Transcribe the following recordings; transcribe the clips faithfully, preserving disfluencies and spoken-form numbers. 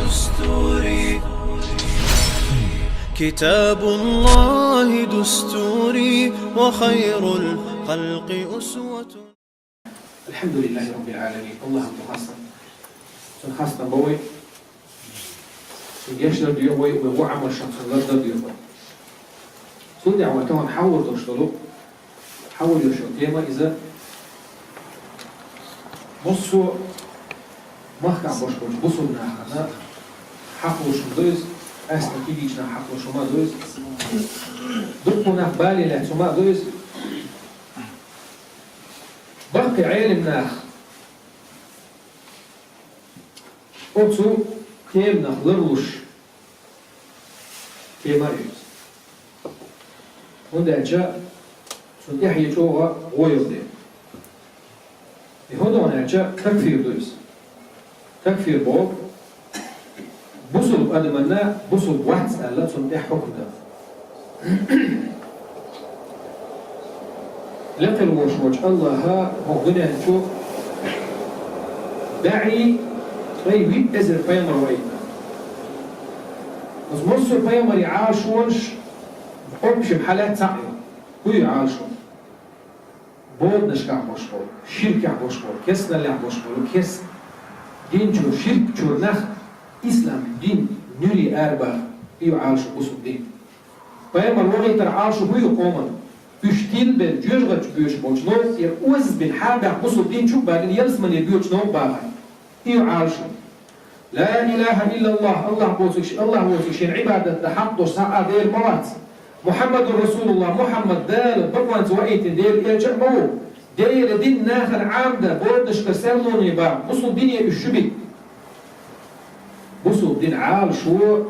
دستوري، كتاب الله دستوري، وخير الخلق أسوة. الحمد لله رب العالمين. Аллахӏа хастам. Цун хастам ба вай. Цун гешт дар дуьйху вай, вай во Ӏамал шоана цун лар дар дуьйху вай. Цул тӀехьа вай тахан хьахьош долуш долу, хьахьош йолу тема иза. Массо а махкахь болуш болчу бусулба нахана хьахьош хӀума ду иза, къаьстина кегийчу наха хьахьош хӀума ду иза. Дуккха нах бале лаьцна хӀума ду иза. Баккхий Ӏелам нах оцу теманах ларлуш тема а ю иза. ХӀунда аьлча цунна тӀехь е чӀогӀа гӀо йолу де. И хӀун ду аьлча, такфир ду иза. Такфир боху, бусулба адаманна бусулба вац аьлла, цунна тӀехь хьукм дан. Лекха волуш волчу Аллахьа хӀокху дуьнен чу бӀе, ткъе виъ эзар пайхамар ваийтина. Оцу массо а пайхамарийн Ӏалашонаш общем хьалаьцна цхьаъ ю. ХӀун ю Ӏалашо? Боданашкахь болуш болу, ширкехь болуш болу, керстаналлехь болуш болу, керст дин чуьра, ширк чуьра нах ислам дин нуьре арабаха, и ю Ӏалашо бусулба дин. Пайхамар вахийтаран Ӏалашо хӀун ю къоман? Уьш тилбелла жоьжахати чу боьдуш болчу новкъа тӀера озабина хьарбаьхна бусулба дин чу а баьхкина, ялсамане боьдуш новкъа бахар. И ю Ӏалашо. Ла илаха иллаллах, Аллах воцург, Аллах воцург шена Ӏибадат дан хьакъ долуш цхьа а Дела ма вац. Мухьаммадур Расулуллах, Мухьаммад Дала бакъонца ваийтина Делан элча а ма ву. Делан дин нахана Ӏамадан, боданашкара серлоне бан, бусулба дине уьш чу битина. Бусулба дин Ӏалашо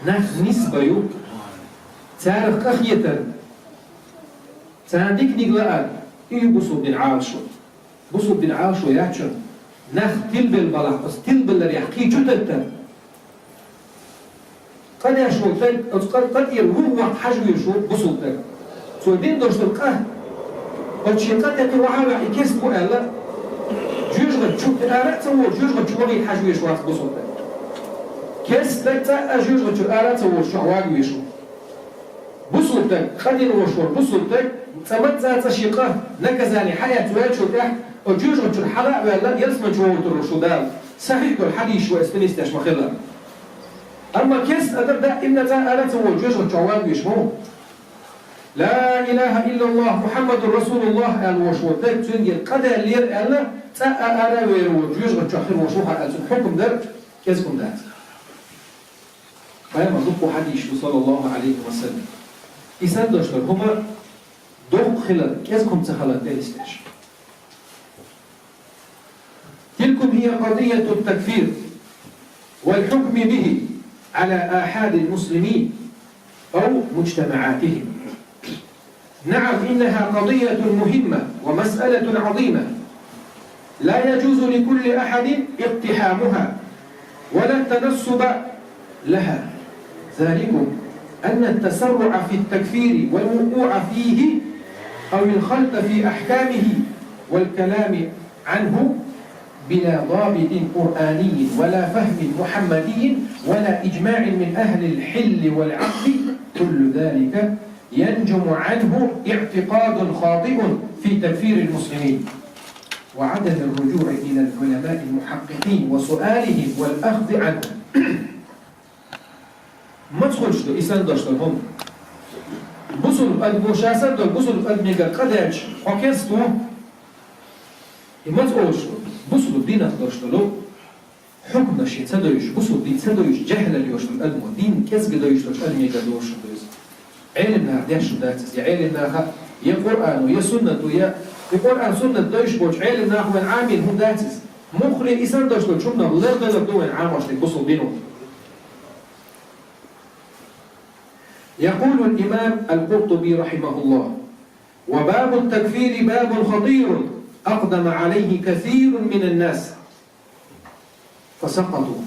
нах нисбан ю, царах къахетар, царна диканиг лаар, и ю бусулба дин Ӏалашо. Бусулба дин Ӏалашо яц шуна, нах тилбелла балахь, оцу тилбелларехь кхин чу таттар. Къа деш волу стаг, оцу къа, къа тӀера вуьгӀ ваккха хьажа везаш ву бусулба стаг. Цо дина долуш долу къа, оцу шен къа тӀе кхин вахьа а ваьхьа, и керст ву аьлла, жоьжахати чу, ара а ца волуш, жоьжахати чу вахийта хьажа везаш вац бусулба стаг. Керст стаг цкъа а жоьжахати чуьра ара а ца волуш чохь вага везаш ву. Бусулба стаг, къа дина волуш волу бусулба стаг, цкъа ма-, цкъа а цкъа шен къа, наказание хьаэцна ваьллачул тӀаьхьа, оцу жоьжахати чуьра хьала а ваьлла, ялсамани чу вогӀур ву шу Дала. Сахьихь долу хьадисаш вай стенис деш ма-хиллара. Амма керст адам даимна цкъа а ара а ца волуш жоьжахати чохь вага везаш ма ву. Ла илаха иллаллах, Мухьаммадур Расулуллах аьлла волуш волу стаг, цуьнгара къа даьллера аьлла, цкъа а ара а вер волу жоьжахати чохь хир волуш ву хьан аьлла, цуьнан хьукам дар кӀезиг хӀума дац. Пайхамар дуккха хьадисаш ду, саллаллаху Ӏалайхи ва саллам. И санна долуш долу хӀума доккха хилар, кӀезиг хӀума ца хилар тӀе нисдеш. تلكم هي قضية التكفير والحكم به على آحاد المسلمين أو مجتمعاتهم. نعم، إنها قضية مهمة ومسألة عظيمة، لا يجوز لكل أحد اقتحامها ولا التنصب لها. ذلكم أن التسرع في التكفير والوقوع فيه أو الخلط في أحكامه والكلام عنه بلا ضابط قرآني ولا فهم محمدي ولا إجماع من أهل الحل والعقد، كل ذلك ينجم عنه اعتقاد خاطئ في تكفير المسلمين وعدم الرجوع إلى العلماء المحققين وسؤالهم والأخذ عنهم. Маца хуьлуш ду и санна долуш долу хӀума? Бусулба адамо ша санна долу бусулба адамегара къа даьлча, хьо керст ву? И маца олуш ду? Бусулба динах долуш долу хьукмаш шен ца дойуш, бусулба дин ца дойуш, жаьхӀлал йолуш долу адамо, дин кӀезиг дойуш долчу адамегара долуш ду иза. Ӏелам наха деш хӀума дац иза, я Ӏелам наха, я Къуръано, я суннато, я и Къуръан, суннат дойуш болчу Ӏелам наха вайн Ӏамийна хӀума дац иза. Муххале и санна долуш долчу хӀуманах лардалар ду вайн Ӏамош дерг бусулба дино. يقول الإمام القرطبي رحمه الله: وباب التكفير باب خطير أقدم عليه كثير من الناس فسقطوا،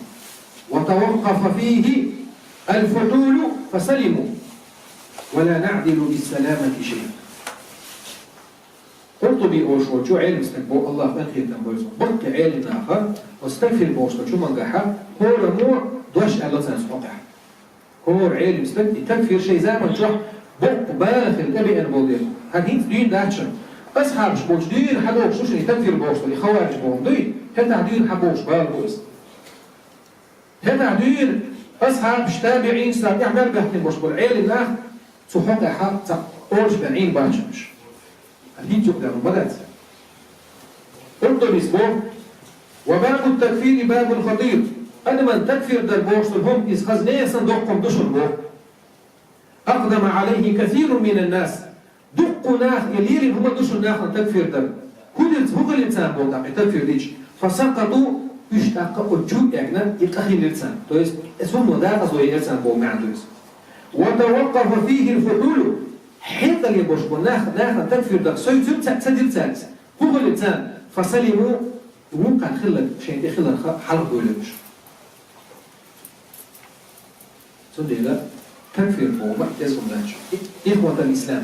وتوقف فيه الفحول فسلموا، ولا نعدل بالسلامة شيئا. Къуртуби олуш волчу Ӏелим стаг бо, Аллах къинхетам бойла цунах, баккхий Ӏелим наха, оцу такфир бохуш долчу хӀумангахьа, хӀораммо дош аьлла царна хьокъехь. ХӀора Ӏелим стаг и такфир шайн заман чохь боккха бала хила тӀебеана болу дела. ХӀара хӀинца дуьйна дац шуна. Асхьабаш болчу дуьйна хьадогӀуш ду шуна и такфир бохуш долу, и хавариж боху дуй, хӀетахь дуьйна хьабохуш бала бу иза. ХӀетахь дуьйна асхьабаш, табиӀин, царна тӀехь мел баьхкина болуш болу Ӏелим нах цу хьокъехьа цхьа олуш бен Ӏийна бац шуна уьш. ХӀинца юкъа ма дац. Къуртубис боху: «Ва бабу такфири бабун хатир». Адаман такфир дар бохуш долу хӀума иза хаза нехан санна доккха хӀума ду шуна боху. «Акъдама Ӏалайхи касирун минан нас». Дуккха нах и лерина хӀума ду шуна нахана такфир дар. ХӀун дилца, хӀун хилира царна боху тӀаккха и такфир дича? «Фасакъату», уьш тӀаккха оцу чу а эгна, и къа хилира царна. То есть, эс хӀума дакъазло яра царна боху маьӀна ду иза. «Ва таваккъафа фихил фухьулу». Хьекъале болуш бу нах, нахана такфир дар сойцура ца, ца дира цаьрца. ХӀун хилира царна? «Фасалиму», вукхарна хилларг шайн тӀе хиларх хьалха гойлира уьш. Цундела такфир боху маьӀна деза хӀума дац. Ихватал ислам.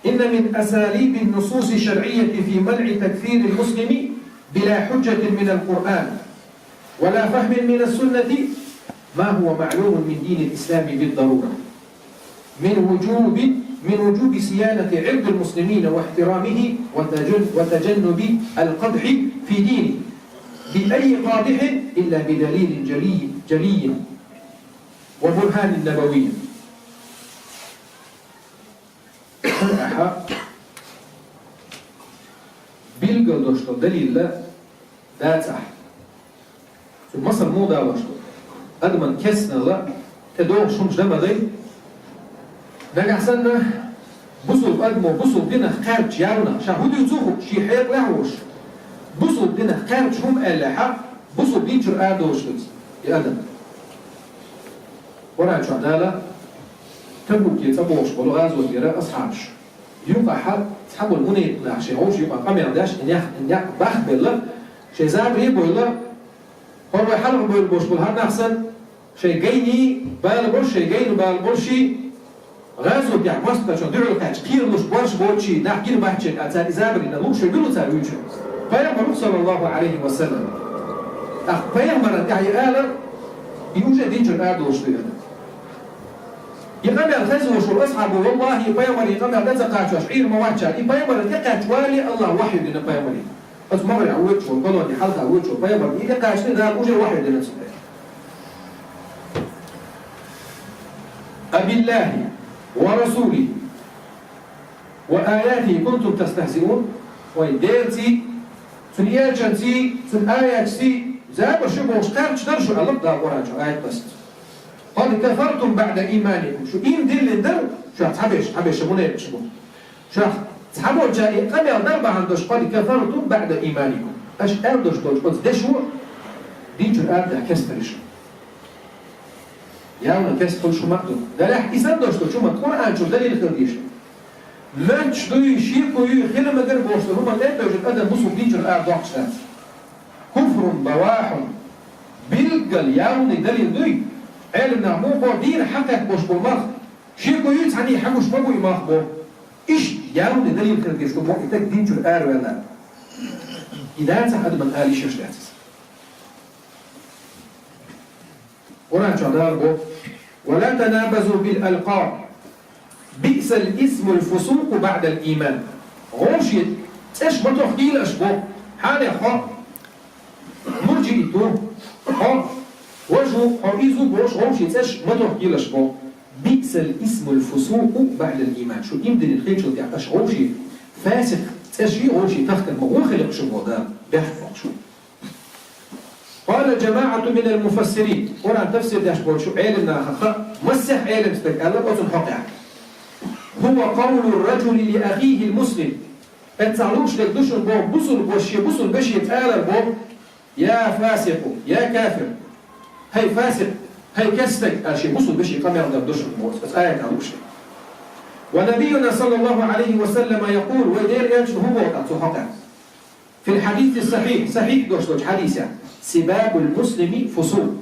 إن من أساليب النصوص الشرعية في منع تكفير المسلم بلا حجة من القرآن ولا فهم من السنة ما هو معلوم من دين الإسلام بالضرورة، من وجوب، من وجوب صيانة عرض المسلمين واحترامه وتجن-، وتجنب القدح في دينه بأي قادح إلا بدليل جلي، جلي وبرهان نبوي. Ахьа билгал долуш долу далилла дацахь. Цу масал муха далош ду? Адаман кестнала тӀедогӀуш хӀумаш дан ма дай. Нагахь санна бусулба адамо бусулба динах кхаьрдаш ялна, ша хӀун дуьйцу хууш, шен хьекъалехь а волуш, бусулба динах кхаьрдаш хӀума аьллехьа, бусулба дин чуьра арадолуш ду и адам. Къуръан чохь Дала Табуке цӀа бохуш болу гӀазот яра асхьабаш. Юкъахьа цхьаболу мунепикъ нах шайн вовшийн юкъа къамел деш, и нех, и некъ бахбелла, шайн забаре а бойла, хӀора вай хьалха бойла болуш болу хӀара нах санна, шайн гайний бала болуш, шайн гайна бала болуш, гӀазотехь мостагӀчун дуьхьал кхаьчча, кхералуш борш боцуш, нах гина бац шайна, а цара и забарина лууш шайн дуьлу цара вуьйцуш. Пайхамару, саллаллаху Ӏалайхи ва саллам. ТӀаккха пайхамаран тӀехь и ала, и уже дин чуьра арадолуш ду и адам. И къамел хеза волуш волу асхьабо, валлахӀи, и пайхамаран къамел тӀе ца кхачош Ӏийр ма вац цара. И пайхамаран тӀе кхаьчча вале, Аллах вахью дина пайхамаре. Оцу могӀарехь воьдуш волу, колони хьалха воьдуш волу пайхамар, и тӀе кхаччале Дала уже вахью дина цунна. «Абиллахи ва расулихи ва аятихи кунтум тастахзиун». Вай Делаций, Цуьнан элчанций, Цуьнан аяташций, забар шу бохуш кхаьрдаш дара шу, аьлла Дала Къуръан чу аят тасса. «Къад кафартум баъда ийманикум». Шу ийман диллина дара, шух цхьаберш, цхьаберш мунепикъаш бу. Шух цхьаболчара и къамел дар бахьана долуш, «къад кафартум баъда ийманикум». Аша аьлла долуш долчу оцу дешо дин чуьра арадахь кестара шу. Явна кеста хуьлуш хӀума а ду. Делахь и санна долуш долчу хӀуманна Къуръан чуьра далил хила дезаш ду. Моьттуш дуй, шеко юй, хила мегар бохуш долу хӀуманна тӀе а бевзаш адам бусулба дин чуьра арадоккхуш дац. Куфрун бавахьун. Билггал явный далил дуй. Ӏелам нах муха боху, дийна хьакхетта болуш болу мах, шеко юй цхьаьний, хьан гуш ма бу и мах боху. Иштта явный далил хила дезаш ду боху и стаг дин чуьра араваьлла. И дацахь адаман ала йиш йолуш дац иза. Къуръан чохь Дала боху: «Ва ла танабазу бил алкъаб. Биъсал исмул фусукъу баъдал ийман». Вовшийн цӀерш ма тохкийла аша боху. Хьанех хьо мурджиит ву, хьо важа ву, хьо иза ву бохуш, вовшийн цӀерш ма тохкийла аша боху. «Биъсал исмул фусукъу баъдал ийман». Шу ийман диллина хилчул тӀаьхьа аша вовшийн фасикъ цӀерш, вовшийн тахкар ма вон хилира шу боху Дала, бехк боху шу. Къала жамаӀатун минал муфассирин. Къуръан тафсир деш болчу Ӏелам нахах массех Ӏелам стаг аьлла оцунна хьокъехь: «Хува къавлу раджули ли ахихил муслим». Эццахь лууш дерг ду шуна боху бусулба вашас шен бусулба вешеца алар боху: «Я фасикъу, я кафир, хӀай фасикъ, хӀай кестаг», аьлла шен бусулба вешин къамел дар ду шуна боху оцу аятехь лууш дерг. Ва набиюна саллаллаху Ӏалайхи ва саллама якъул, вай Делан элчано хӀун боху тӀаккха цу хьокъехь? Фил хьадиси сахьихь, сахьихь долуш долчу хьадисехь: «Сибабул муслими фусукъ,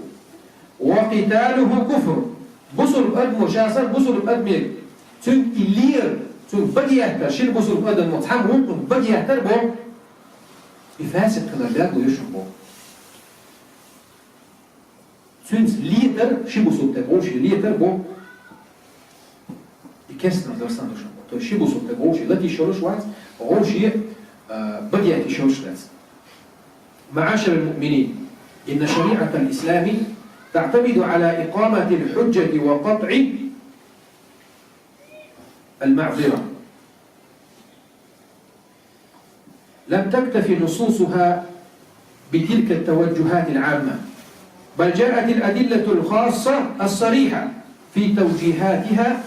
ва къиталуху куфр». Бусулба адамо ша санна бусулба адаме, цуьнга и лер, Цунга баге яьттар, шин бусулба адамо цхьана вукхунга баге яьттар бо, и фасикъ хилар дагалуш ю шуна бо. Цуьнца летар, ши бусулба тӀе вовши летар бо, и керстанал дар санна ду шуна бо. То есть ши бусулба тӀе вовши лата йиш йолуш вац, вовши, а, баге яьтта йиш йолуш дац. معاشر المؤمنين، إن شريعة الإسلام تعتمد على إقامة الحجة وقطع المعذرة. لم تكتف نصوصها بتلك التوجهات العامة، بل جاءت الأدلة الخاصة الصريحة في توجيهاتها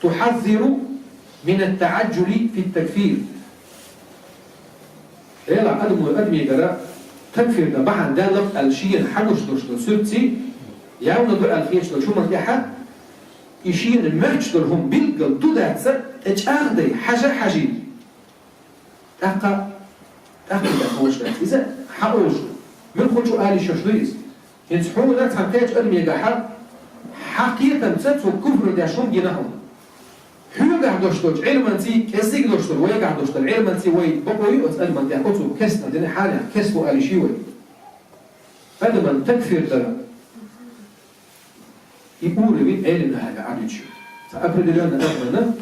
تحذر من التعجل في التكفير. Эла адамо адамегара такфир дан бахьана даьлла аьлла шена хьагуш долуш долу суьртций, явна ду аьлла хеташ долчу хӀуманна тӀехьа, и шена моьттуш долу хӀума билггал ду дац а, тӀе чӀагӀдай, хьажа а хьажий. ТӀаккха, тӀаккха и тӀе ховш дац. Иза хьан олуш ду? Муьлххачу ала йиш йолуш ду иза? ХӀинца хьуна цхьана кхечу адамегахьа хьан кхетамца цо куфр деш хӀума гина хьуна. Хьоьгахь долуш долчу Ӏилманций, кӀеззиг долуш долу вайгахь долуш долу Ӏилманций вай бакъо ю оцу адаман тӀехь, оцу керстанал дина хьалехь, керстанал ала йиш ю вай. Адаман такфир дар. И уровень Ӏелимнахьага Ӏадуьтуш ю. Цхьа определённый адамна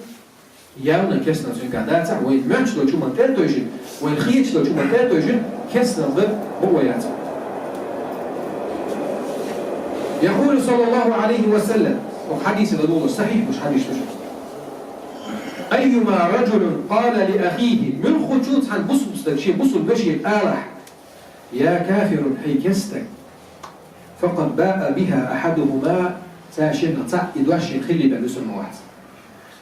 явно керстанал цуьнгахь дацахь, вайн моьттуш долчу хӀуманна тӀе а тевжина, вайн хеташ долчу хӀуманна тӀе а тевжина, керстанал дар бакъо яц. يقول صلى الله عليه وسلم, хӀокху хьадисана лула сахьихь бу хьадис ду шу. أيما رجل قال لأخيه, муьлххачу цхьана бусулба стага шен бусулба вешега алахь: «يا كافر, хӀей керстаг», فقد باء بها أحدهما, цаьршиннах цхьаъ и дош шена хилла бен вуьсур ма вац.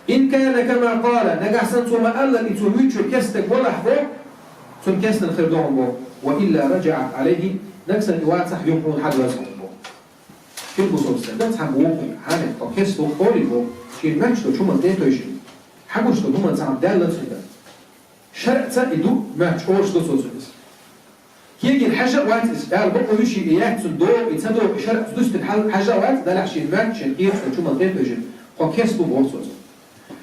إن كان كما قال, нагахь санна цо ма-аллара, и цо вуьйцуш керстаг валахь бо, цуьнан керстанал хир ду хьуна бо, وإلا رجعت عليه, нагахь санна и вацахь, юха хьуна хьадоьрзу хьуна бо. Шин бусулба стага цхьамма вукхунга, хьанехь, хьо керста ву олий бо, шена моьттуш долчу хӀуманна тӀе а тевжина, хьагуш долу хӀуманна цхьамма даьлла цуьнга. ШарӀаца и ду моьттуш, олуш ду цо цуьнга иза. Кегийна хьажа а вац иза, ала бакъо ю шен и яц цунна догӀу, и ца догӀу, и шарӀаца дустина хьал-, хьажа а вац, делахь шена моьттуш, шена кхеташ долчу хӀуманна тӀе а тевжина, хьо керста ву боху цо цуьнга.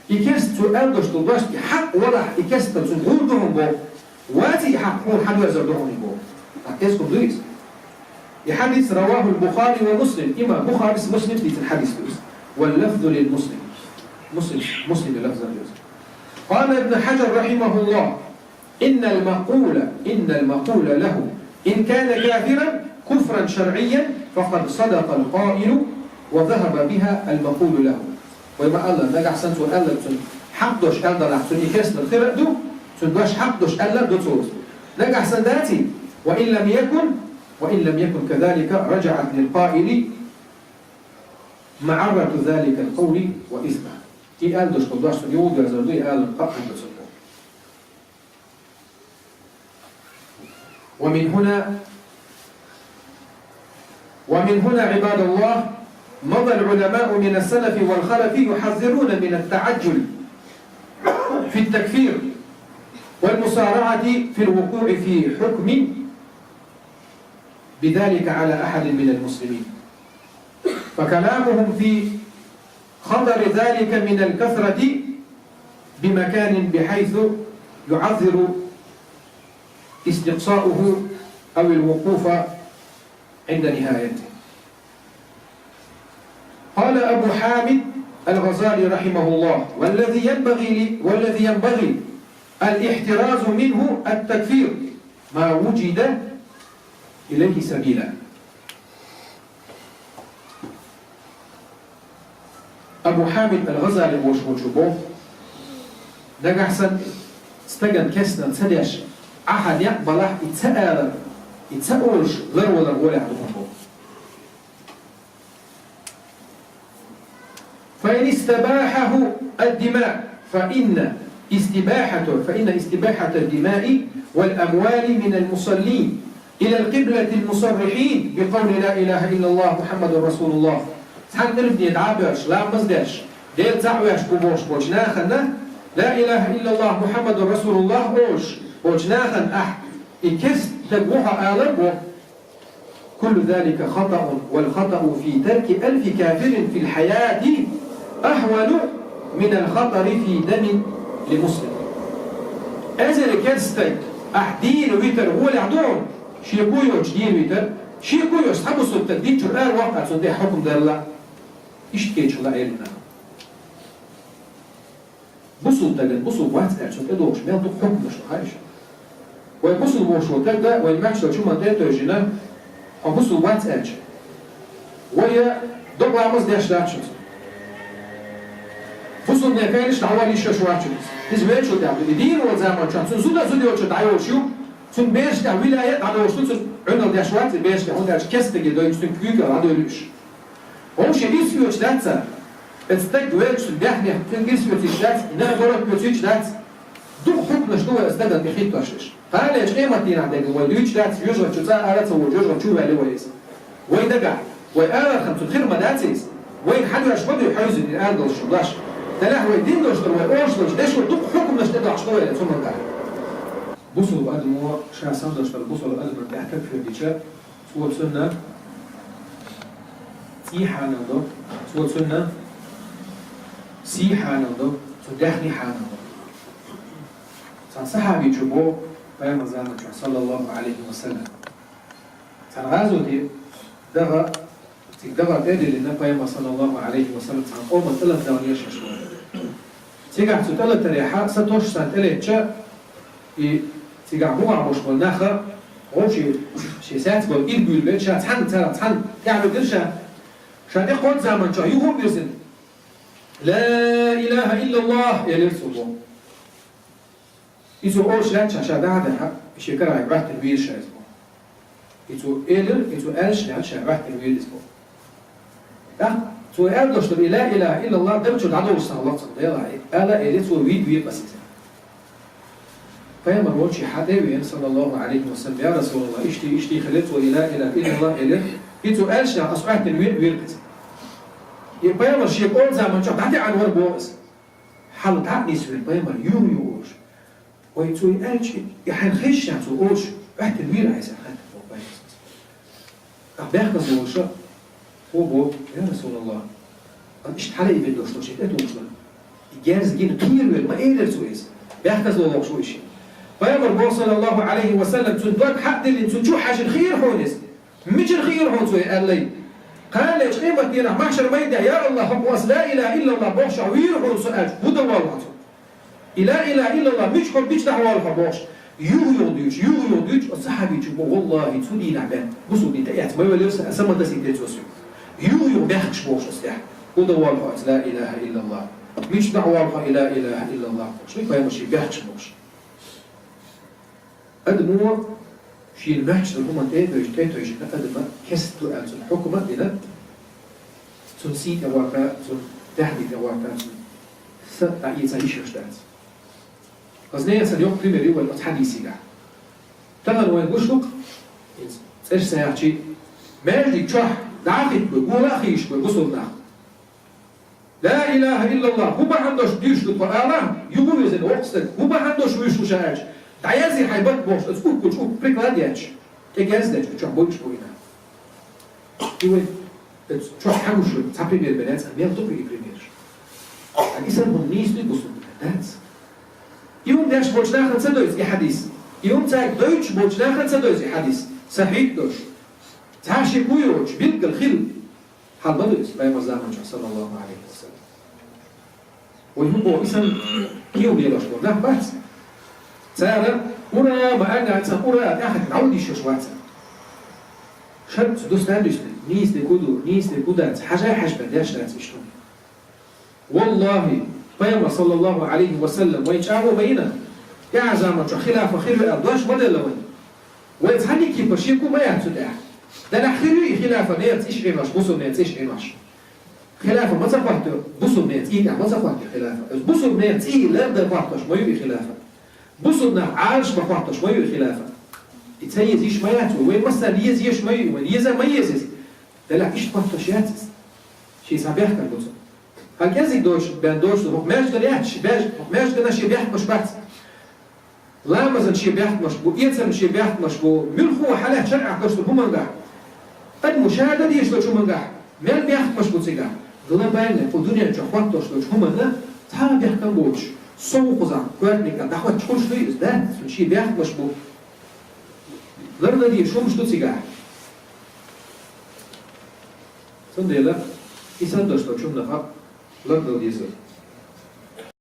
И керста цо аьлла долуш долу дош, и хьакъ валахь, и керстанал цунна гӀур ду хьуна боху, ваций, и хьакъ хьуна хьадоьрзур ду хьуна боху. ТӀаккха кхин хӀун ду иза? И хьадис رواه البخاري ومسلم, имам Бухарис, Муслимс дийцина хьадис ду иза. واللفظ للمسلم. Муслим, Муслима лафзана ду иза. قال ابن حجر رحمه الله: إن المقول، إن المقول له إن كان كافرا كفرا شرعيا فقد صدق القائل وذهب بها المقول له. Вай ма-аллара, нагахь санна цо аьлларг цунна хьакъ долуш аьлла далахь, цунна и керстанал хир а ду, цунна дош хьакъ долуш аьлла а ду цо. Нагахь санна даций, وإن لم يكن، وإن لم يكن كذلك رجعت للقائل معرة ذلك القول وإثمه. И аьлла долуш долу дош цунна юхадоьрзур ду, и аларан къа а хир ду цунна. ومن هنا، ومن هنا عباد الله، مضى العلماء من السلف والخلف يحذرون من التعجل في التكفير والمسارعة في الوقوع في حكم بذلك على أحد من المسلمين، فكلامهم في خطر ذلك من الكثرة بمكان بحيث يعذر استقصاؤه أو الوقوف عند نهايته. قال أبو حامد الغزالي رحمه الله: والذي ينبغي ل-، والذي ينبغي الاحتراز منه التكفير ما وجد إليه سبيلا. Абу Хьамид ал-ГӀазали волуш волчо боху: нагахь санна стагана керстанал ца деш, Ӏаха некъ балахь, и ца алар, и ца олуш ларвалар гӀолехь ду хьуна боху. فإن استباحه الدماء فإن استباحة، فإن استباحة الدماء والأموال من المصلين إلى القبلة المصرحين بقول لا إله إلا الله محمد رسول الله. Цхьана къилбане дӀа а боьлхуш, ламаз а деш, Дела цхьаъ веш ву бохуш болчу нахана, لا إله إلا الله محمد رسول الله олуш болчу нахана ахь и керста стаг ву хьо алар боху. كل ذلك خطأ، والخطأ في ترك ألف كافر في الحياة أهون من الخطر في دم Муслим. Эзар керста стаг, ахь дийна витар гӀолехь ду хьуна, шеко йоцуш дийна витар, шеко йоцуш цхьа бусулба стаг динчуьра ара ваккха цунна тӀехь хьукам дарла. Иштта кечала Ӏелина. Бусулба стагана бусулба вац аьлча, цунна тӀедогӀуш мел дукха хьукмаш ду, хаьий шуна? Вай бусулба волуш волу стаг да, вайн маьхчалчу хӀуманна тӀе а тевжина, хьо бусулба вац аьлча. Вай докъа ламаз деш дац шуна. Бусулбанийн кхелаш дӀавала йиш йолуш вац шуна. Иза вен чу тӀехь ду. И дийна волу заманчохь цунна зуда, зуда йолчу дӀайолуш ю, цунна бераш тӀехь вилая а дӀадолуш ду, цунна Ӏуьнал деш вац, и бераш тӀехь, хӀунда аьлча керста стаге дойчу цуьнга куьйга дӀадевлла уьш. Вовшийн ирс оьцуш дац цара. Эцу стаг велча цуьнан даьхнех цуьнан ирс оьцуш дац, и нах горак оьцуш дац. Дукха хьукмаш ду вай эцу стагана тӀе хӀиттош дерш. Кхана лечу къематдийнахь дерг вай дуьйцуш дац, жоьжахати чу цкъа а ара ца волу жоьжахати чу ваьлла вай иза. Вай дагахь, вай арахана цу хир ма дац иза. Вайна хьан доьш ма дуй хьаьвзина и арадолуш долу дош. Делахь вай дин долуш дара, вай оша долчу дешо дукха хьукмаш тӀедохьуш ду вай цу хӀуманна тӀехь. Бусулба адамо ша санна долуш долу бусулба адамна тӀехь такфир дича, цо цунна цӀий хьанал до, цо цунна сий хьанал до, цуьнан даьхний хьанал до. Цхьана сахьабичо боху Пайхамар заманчохь, саллаллаху Ӏалайхи ва саллам, цхьана гӀазоте даха, цига даха тӀедиллина Пайхамар, саллаллаху Ӏалайхи ва саллам, цхьана къоман тӀелатдалар шаьш вара. Цигахь цу тӀелатарехьа сатосуш царна тӀелетча, и цигахь бухахь болуш болу наха вовшийн шен саьц болу ирг буьйлабелла, ша цхьаьна, царах цхьаьна тӀаьхьавигира ша. Ша тӀекхочу заманчохь юха а вирзина, «Ла илаха иллаллах», элира цо боху. И цо олуш лаьттача ша дӀа а дахьа, шен карахь гӀоьттина вийра ша иза боху. И цо элира, и цо аьллаш лаьттача ша гӀоьттина вийра иза боху. ТӀаккха цо аьлла долуш дара, и «Ла илаха иллаллах» дан чу дӀадолуш сан лакхара Делахь, ала а элира цо, вийна вийра аса иза. Пайхамар волчу хьан тӀе а веана, саллаллаху Ӏалайхи ва саллам, я Расулаллах, иштта, иштта хилира цо, и «Ла илаха иллаллах» элира, и цо аьллаш лаьттача аса гӀоьттина вийра, вийра иза. И Пайхамар шен кӀолан заманчохь дӀатаьӀна вара боху иза. Хьала дӀа а нисвина Пайхамар, юха-юха олуш. Вай цо и аьлча, и хьайна хезча цо олуш, гӀоьттина вийра хьайса хаьттина боху Пайхамар. ТӀаккха бехказло волуша, хӀун боху, я Расулаллах, ан иштта хьала а бен долуш долу шен тӀетухуш дара. И герз гина кхера вер ма элира цо иза. Бехказло волуш ву и шен. Пайхамар боху, саллаллаху Ӏалайхи ва саллам, цуьнан дог хьа а диллина, цуьнан чу хьаьжжина хиира хьуна иза. Мичара хиира хьуна цо и аьллай? Кхана лечу къематдийнахь махьшар майдехь, я Аллах, хӀокхо аса ла илаха иллаллах бохуш вийра хьуна со аьлча, хӀун дан воллу хьо цунна? И ла илаха иллаллах мича хьо, мича дӀахьа воллу хьо бохуш? Юха-юха дуьйцуш, юха-юха дуьйцуш, оцу сахьабичо боху, валлахи, цу дийнахь бен бусулба дин тӀеэцна ма велира сан, сан ма дасийтира цо соьга. Юха-юха бехкаш бохуш оцу тӀехь. ХӀун дан воллу хьо аса ла илаха иллаллах? Мича дӀахьа воллу хьо и ла илаха иллаллах бохуш? Вай Пайхамар шен бехкаш бохуш. Адамо шена моьттуш долу хӀуманна тӀе а тевжина, тӀе а тевжина, адама керста ду аьлла цунна хьукма а дина, цунна сий тӀе гӀорта, цунна даьхни тӀе гӀорта, цунна са дӀаэца йиш йолуш дац. Хаза нехан санна йоккха пример ю вайн оцу хьадисигахь. Тахана вайн гуш ду-кх, иза цӀераш ца яхчий, маьждиг чохь дӀа а хӀиттабой, гора а хийшабой бусулба нах. Ла илаха иллаллах, хӀун бахьана долуш дуьйцуш ду тхо ала, юха везина воккха стаг, хӀун бахьана долуш вуьйш ву ша аьлча, дӀаязъе хьайн бат бохуш, оцу уккучу укку приклад етташ, тӀе герз детташ, чохь бойуш бу и нах. И вай, оцу чохь хьагуш вай, цхьа пример бен яц, мел ду и примераш. Ткъа и санна хӀума нийса дуй бусулба динехь? Дац. И хӀума деш болчу нахана ца доьзу и хьадис. И хӀума цаьрга дойтуш болчу нахана ца доьзу и хьадис. Сахьихь долуш. Цхьа шеко йоцуш, билггал хила. Хьал ма ду иза Пайхамар заманчохь, саллаллаху Ӏалайхи ва саллам. Вай хӀун боху, и санна кхин лелош болу нах бац. Цара ура ма аьлла, цхьа ура тӀаьхьа дӀавадийшаш вац. Шарца дустан дуьсна, нийса де ку ду, нийса де ку дац, хьажа хьажбан деш дац иштта. Валлахи, Пайхамар, саллаллаху Ӏалайхи ва саллам, вайн чӀагӀо ма йина, тӀаьхьа заманчохь хилафа хир ю аьлла дош ма делла вайн. Вай цхьанниг кипа шеко ма яц цу тӀехь. Делахь хир ю и хилафа нехан цӀийш Ӏенош, бусулба нехан цӀийш Ӏенош. Хилафа ма ца хӀоттайо, бусулба нехан цӀий тӀехь ма ца хӀоттайо хилафа. Оцу бусулба нехан цӀий лардан хӀоттош ма ю и хилафа. Бусулба нах Ӏалаш бан хӀоттош ма ю и хилафа. И ца еза йиш ма яц вай, вай массарна еза еш ма ю, вайн еза ма еза иза. Делахь иштта хӀоттош яц иза. Шен цхьа бехкам бу цунна. Хьан кӀезиг доцуш, бен доцуш, хӀокху маьждигана яц шен беш-, хӀокху маьждигана шен бехкамаш бац. Ламазан шен бехкамаш бу, эцаран шен бехкамаш бу, муьлхха а хьалаьцна шарӀехь долуш долу хӀумангахь. Адамо ша дан дезаш долчу хӀумангахь мел бехкамаш бу цигахь. Глобально, кху дуьнен чохь хӀоттош долчу хӀуманна цхьа а бехкам боцуш, Сов кхузахь коьртаниг а дӀахӀотташ хӀумаш дуй иза, да? Цунна шен бехкамаш бу. Лардан дезаш хӀумаш ду цигахь. Цундела и санна долчу хӀуманах лардала деза.